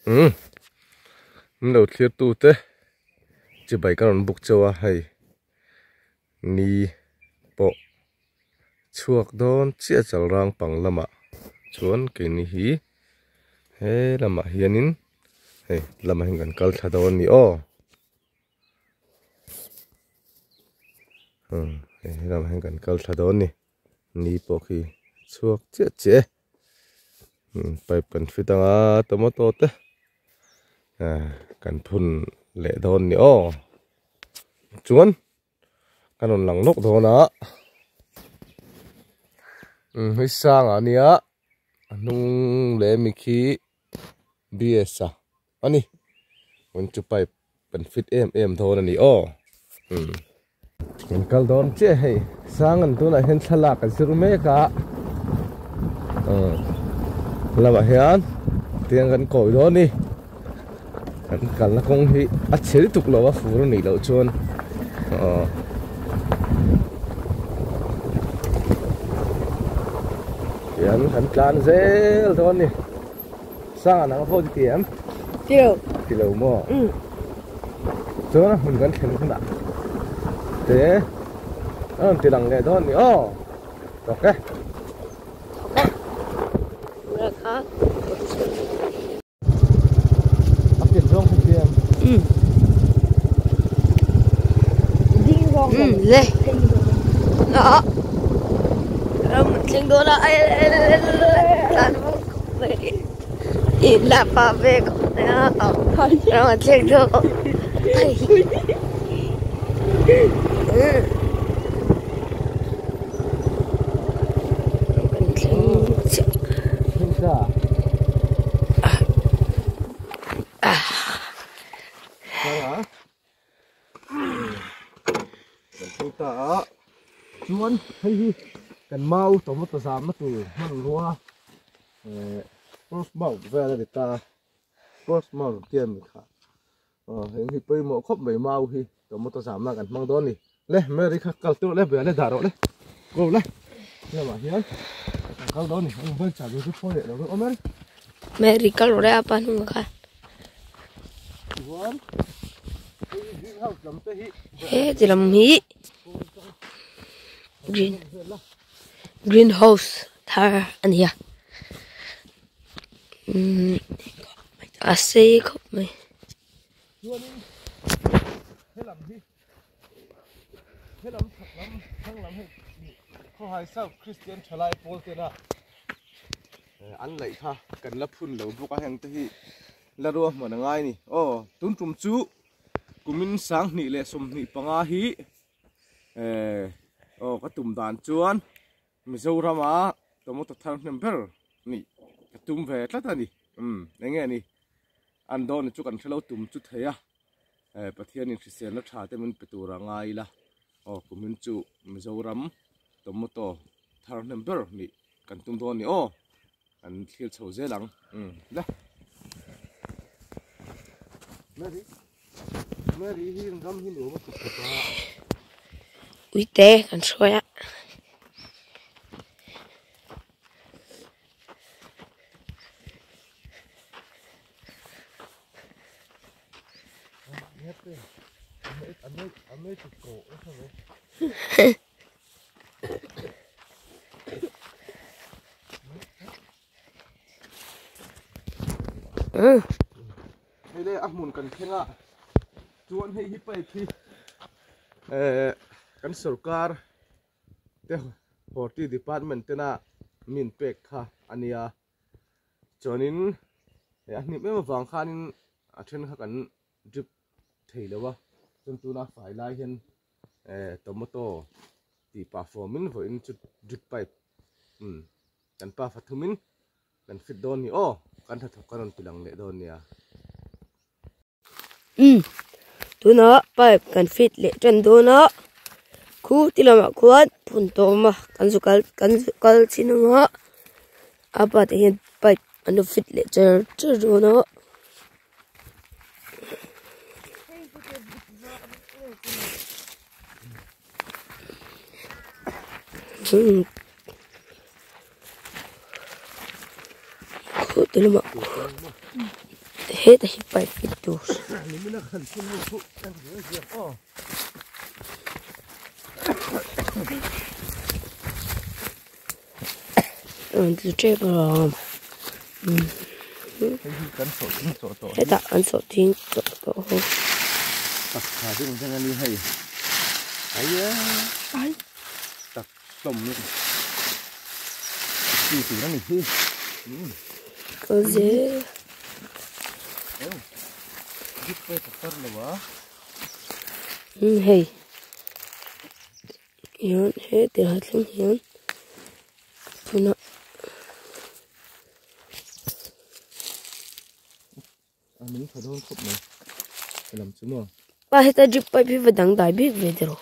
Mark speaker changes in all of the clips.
Speaker 1: Umm min lo thlir tu te chibai ka rawn buk chauh a hei ni pawh chhuak dawn chiah chal rang pang lamah chuan keini hi he lamah hianin hei lamah hian kan kal thla dawn a ni aw. Umm hei lamah hian kan kal thla dawn a ni. Ni pawh khi chhuak chiah chiah e pipe kan fit anga tomato te kan phun leh dawn ni aw chuan kan rawn lang lawk dawn a hei sang ah nia a hnung leh mi khi B_S a ani chu pipe Kan fit em em dawn a ni aw. Umm. Kan kal dawn chiah hei. Sang an tunah hian thlalak an zir mek a. Umm. Lamah hian tiang kan kawi dawn ni. Kan kalna kawng hi a chhe lutuk lo a fur a nih loh chuan. Aw. Tiang kan tlan zel dawn ni. Sang an ang pawh ti em?
Speaker 2: Ti lo.
Speaker 1: Ti lo maw? Um. Chuan a hmun kan thlen hunah te a rawn ti lang leh dawn ni aw. Tawk e.
Speaker 2: Tawk e. Mura kha.
Speaker 1: A pian zawng kha ti em?
Speaker 2: Um.
Speaker 3: Ding zawng.
Speaker 2: Um le. Ah. Ram thleng dawn a ai ai ai tlan in la pa ve ram an thleng dawn kan thleng chiah
Speaker 1: Kan thleng ta a chuan hei hi kan mau tomato zamna tur hmanrua eh cross mount vel a ni ta cross mount tih a ni kha aw heng hi pawimawh khawp mai mau hi tomato zamna kan hmang dawn a ni le Mary kha kal teuh le bia le dah rawh le go le lamah hian kan kal dawn a ni a mobile charger chu phawi leh lo vek awm e
Speaker 2: Mary kal rawh le a pa hnungah khan. He ti lam hi green green house thar a ni a umm a sei khawp mai.
Speaker 1: An laih kha kan la phun lo bawk a heng te hi la ruahman a ngai a ni aw tun tum chu kumin 2025 hi eh aw ka tum dan chuan Mizorama tomato thar hnem ber nih ka tum ve tlat a ni umm eng nge ni an dawn chu kan hrelo tum chu thei a eh Pathianin hriselna tha te min pe tur a ngai ila aw kumin chu Mizoram tomato thar hnem ber nih kan tum dawn a ni aw. An thlir chho zel ang. Umm la. Mary Mary hi ram hi nuam a tuk khawp a.
Speaker 2: Uite kan hruai a.
Speaker 1: Hei le a hmun kan thleng a chuan hei hi pipe hi eh kan sorkar te horti department tena min pek kha a nia chuanin a hnim em avang khanin a then kha kan drip thei lo a chuan tuna fai lai hian eh tomato tih pah fawm in vawiin chu drip pipe umm kan pa pathum in kan fit dawn ni aw kan hnathawk ka rawn ti lang leh dawn nia.
Speaker 2: Umm tunah pipe kan fit leh tan dawn a khu ti lamah khuan phun tawm a kan zu kal kan zu kal chin anga a pa te hian pipe an lo fit leh char char dawn a. Khu ti lamah hetah hi pipe fit tur. Rawn tlu tep alawm hetah an sawhthing chawh tawh ho. Kal zel. Hei hian heti lai thleng hian tuna pa heta drip pipe hi va dangdai bik ve tiraw.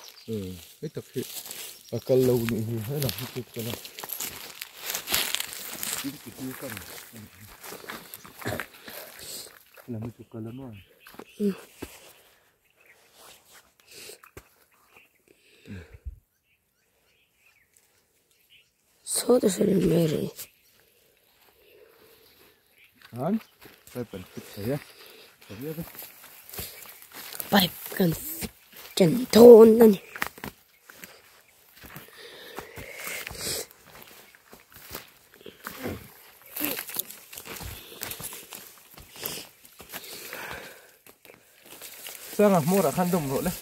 Speaker 2: Saw ta sawn in mai rih pipe kan fit ṭan dawn a ni.
Speaker 1: Sanga hmawrah khan dawm rawh le.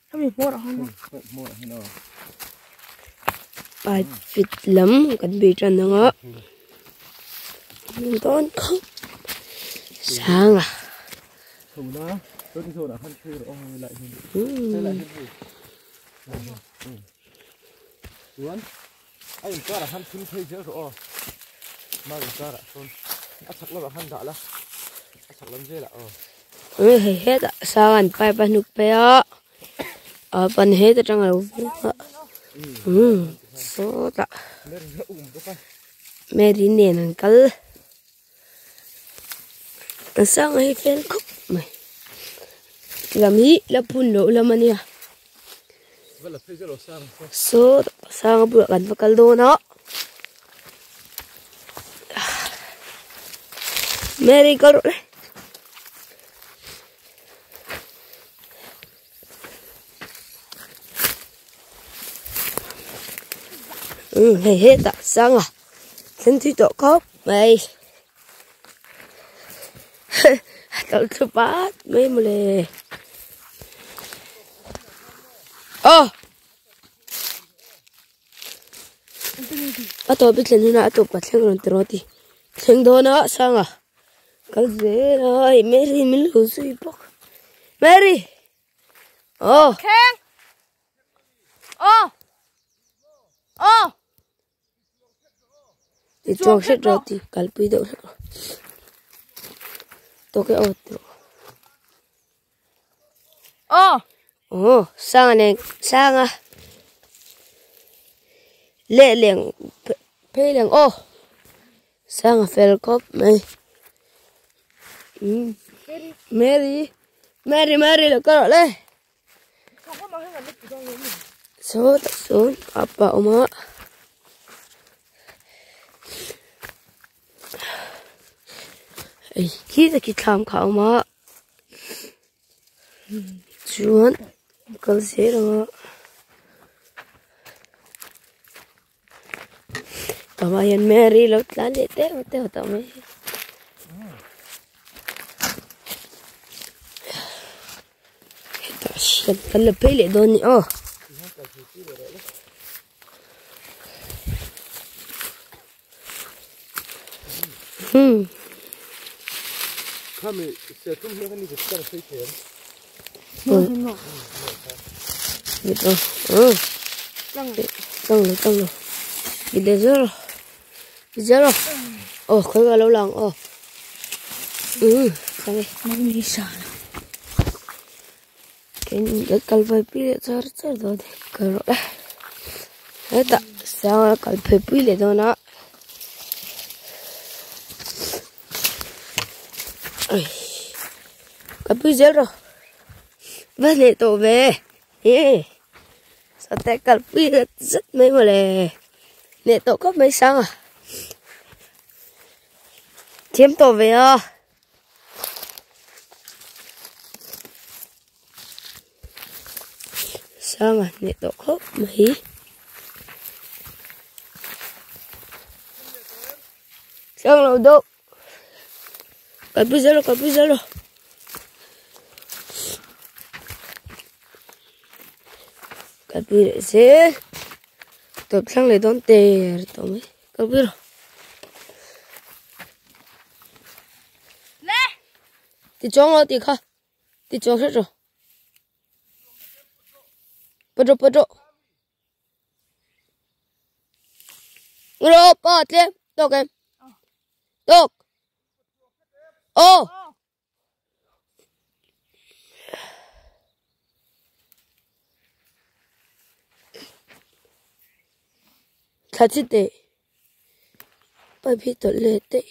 Speaker 3: Hemi hmawrah khan maw?
Speaker 1: Hmawrah khan aw.
Speaker 2: Pipe fit lam kan bei tan ang a. Dawn khawp sanga.
Speaker 1: Chhona, chuan chhona khan phei rawh aw lai hian. Lai hian hei. Chuan a inkarah khan thil phei zel rawh aw mar inkarah sawn a chhak lamah khan dah la a chhak lam zelah aw.
Speaker 2: Eng hei hetah sang an pipe a hnuk phei a a pan het atang a lo veng a umm sawtah Mary nen an kal an sang hi fel khawp mai lam hi la phun loh lam a nia. Saw sanga bulah kan va kal dawn a Mary kal rawh le um hei hetah sanga thlen thui tawh khawp mai a tawlh thlu pat mai mawle aw a tawp i thlen hunah a tawp ka thleng rawn ti rawh ti thleng dawn a sanga kal zel a hei Mary min lo zui bawk Mary aw
Speaker 3: thleng aw aw
Speaker 2: Ti chuang hret rawh ti kalpui deuh hlek rawh tawk e aw ti rawh
Speaker 3: aw
Speaker 2: aw sanga nen sanga leh leng phei leng aw sanga fel khawp mai umm Mary Mary Mary lo kal rawh le. Sawtah sawn apa a awm a hei khi tak hi thlam kha a awm a chuan kal zel ang a tah hian Mary lo tlan leh teuh teuh tawh mai. Hetah hian kan la phei leh dawn a ni aw. Hmm.
Speaker 1: Khami serthlum hian khan i zet kar a phei thei ang.
Speaker 2: Tang lo tang lo i leh zel rawh i zel rawh aw khawi ka lo lang aw umm tang e keini kan kal phei pui leh char char dawn kal rawh le hetah sanga kal phei pui leh dawn a. Ka pui zel rawh va hneh tawh ve he sate kalpui zet zet mai mawle. Hneh tawh khawp mai sang a. Thiam tawh ve a. Sang a hneh tawh khawp mai. Sang lo deuh. Kalpui zel rawh kalpui zel rawh. Kalpui leh zel. Tawp thlang leh dawn ter tawh mai. Kalpui rawh.
Speaker 3: Le!
Speaker 2: Ti chuang lo tih kha. Ti chuang hret rawh. Pawt rawh pawt rawh. Ngro pa tlem tok em. Tok. Ô. Thla chi teh. Pipe hi tawlh leh teh.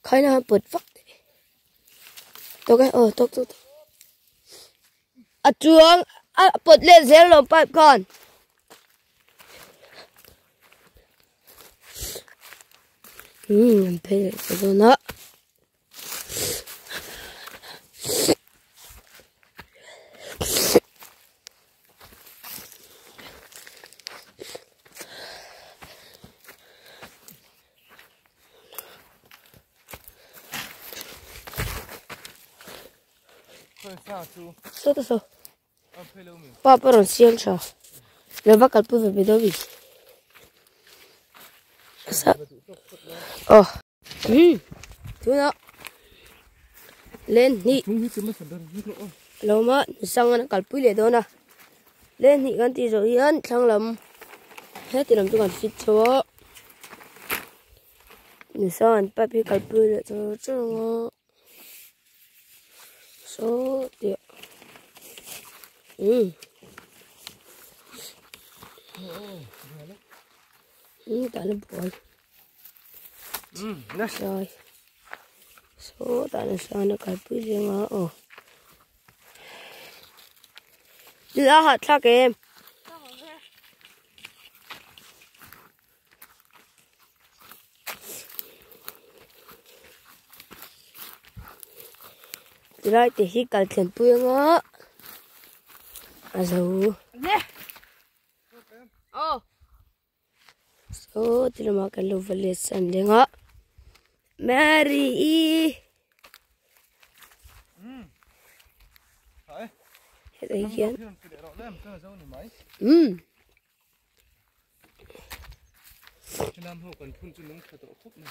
Speaker 2: Khaina han pawt vak teh. Tok e aw tok tok tok. A chuang a pawt leh zel lo pipe khan. An phei leh ta dawn a. Saw ta saw. Pa pa rawn siam tha. Lo va kalpui ve ve dawn mi. Sa. Oh. Tuna. Len hnih. Lo ma sang an kalpui leh dawn a. Len hnih kan tih zawh hian thlang lam heti lam chu kan fit chho a. Nisang an pipe hi kalpui leh char char ang a. Saw tih tah na buai sai saw tah na sang a kalpui zing a aw la hahthlak em. Tilai te hi kal thlen pui anga a zo saw ti lamah kan lo va let san leng a Mary i hetah hian umm.
Speaker 1: Helam ho kan phun chu nung tha tawh khawp mai.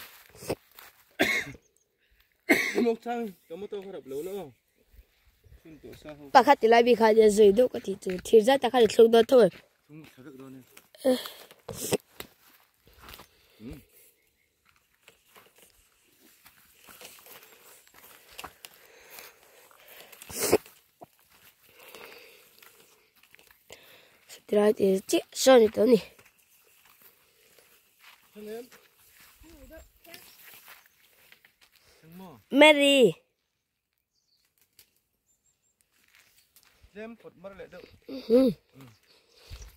Speaker 1: Mok chang tomato kha rap lo la aw. Phun tawh sa ho.
Speaker 2: Pakhat ti lai bik kha nia zui deuh ka tih chu thir zat tak kha ni thluk dawn tho em.
Speaker 1: Thlung tha vek dawn em.
Speaker 2: Tilai te chiah sawn ni tawh a ni. Mary.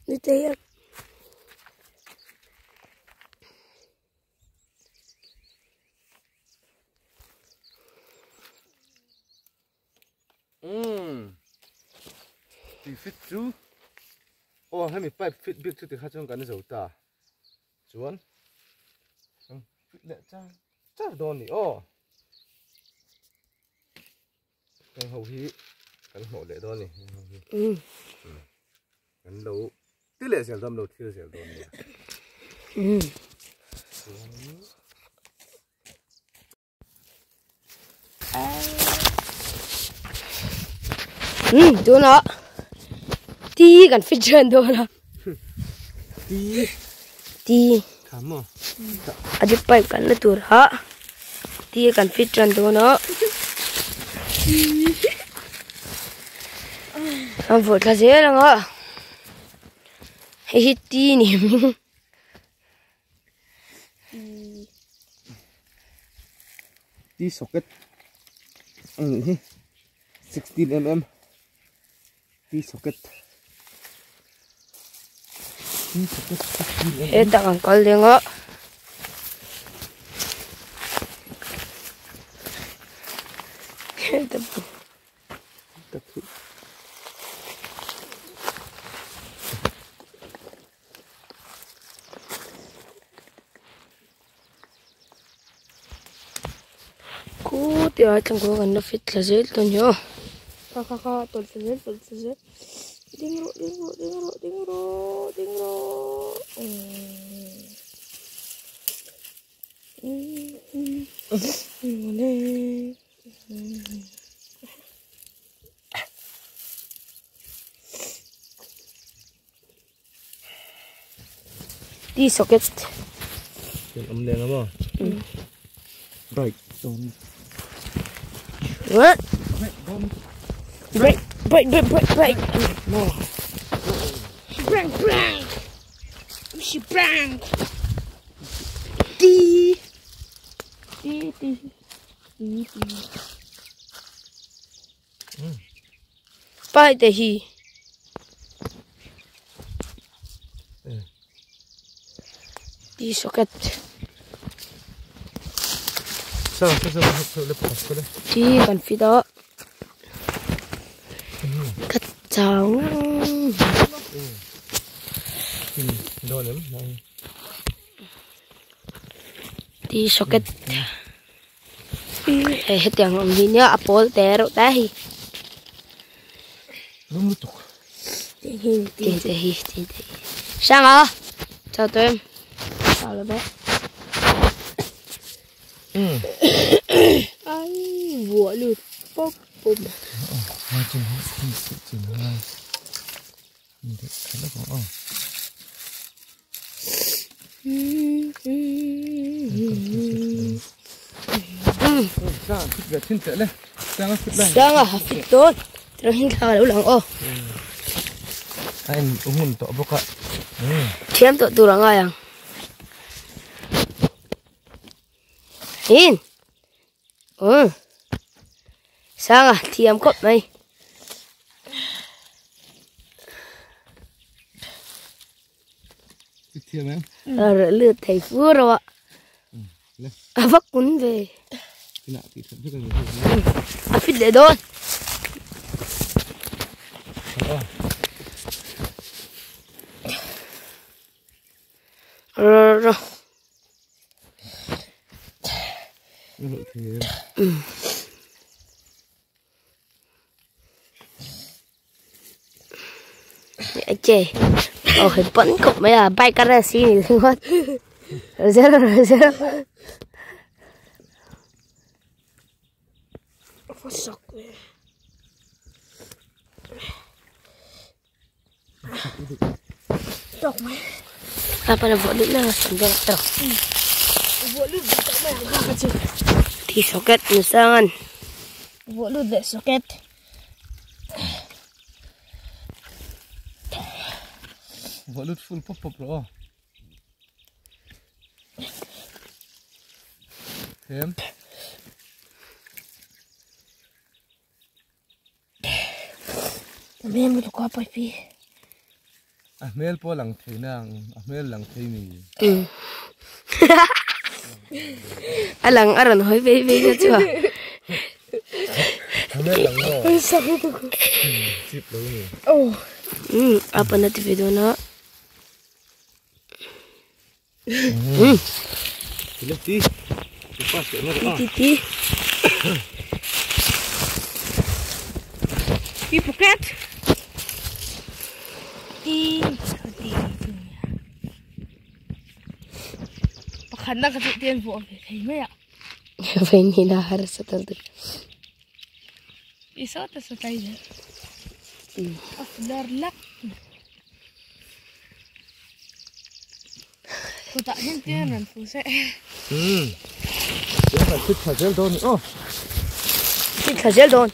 Speaker 2: Ni te hian.
Speaker 1: Ti fit chu aw hemi pipe fit bik chu tikha chuan kan zo ta chuan fit leh char char dawn ni aw heng ho hi kan hnawh leh dawn ni heng ho hi kan lo ti leh zel dawn lo thil zel dawn nia chuan
Speaker 2: Tunah ti kan fit ṭhian dawn a
Speaker 1: ti
Speaker 2: ti a drip pipe kan la tur a ti kan fit ṭhian dawn a an vawh thla zel ang a hei hi ti ni hming.
Speaker 1: T socket anih hi 16 mm T socket.
Speaker 2: Hetah kan kal ding a. Hetah pawh. Khu ti ai tlang kan la fit thla zel dawn hi aw.
Speaker 3: Kha kha kha tawlh thla zel tawlh thla zel ding rawh ding rawh ding rawh ding rawh ding rawh
Speaker 2: Ti socket.
Speaker 1: Om leng a maw? Break dawn.
Speaker 2: What? Break, break, break, break, break.
Speaker 3: Break, break. She break. Ti. Ti, ti. Ti, ti.
Speaker 2: Pai te hi. Ti socket. Ti kan fit a. Ka chang. Ti socket. Hei hetiang ang hi nia a pawl te reuh ta hi. Ti te hi ti te hi. Sang à? Chào tụi em. Chào là bé.
Speaker 3: Ai vua lụt bốc bùm.
Speaker 2: Sang à, fit tốt. Rồi hình thà đâu lăng ô.
Speaker 1: Anh uống tổ bốc ạ.
Speaker 2: Thiam tổ tù là ngay à. In. Ừ. Sang à, thiam cọp mày.
Speaker 1: Thiam em.
Speaker 2: Rồi lượt thầy phú rồi ạ. À vắt cuốn về. À fit để đôn. Rồi rồi. Chê. Ồ, hình vẫn cục mấy à bay cái ra xí này thương quá. Rồi rồi rồi rồi. Apa nak buat dulu lah, sebentar tak.
Speaker 3: Buat lu tak main agak kecil.
Speaker 2: Di soket misalkan.
Speaker 3: Buat lu dek soket.
Speaker 1: Buat lu full pop pop loh. Hem.
Speaker 3: Mem lu kau apa pi?
Speaker 1: Ahmel po lang thei nang, ahmel lang thei mi.
Speaker 2: A lang aran hoi ve ve ka chua.
Speaker 1: Ahmel lang no.
Speaker 3: Sakit tu.
Speaker 1: Chip lo ni.
Speaker 3: Oh.
Speaker 2: Apa nanti video na?
Speaker 1: Ti. Lepas ke
Speaker 2: Ti ti.
Speaker 3: Ti poket. Ti ti. Pakhan na ka tian bo thei mai a.
Speaker 2: Vậy ni na har satal tu.
Speaker 3: Iso ta sa tai na. Afdar lak. Ko ta hin tian ran fu se.
Speaker 1: Thích thả gel đôn.
Speaker 2: Thích thả gel đôn.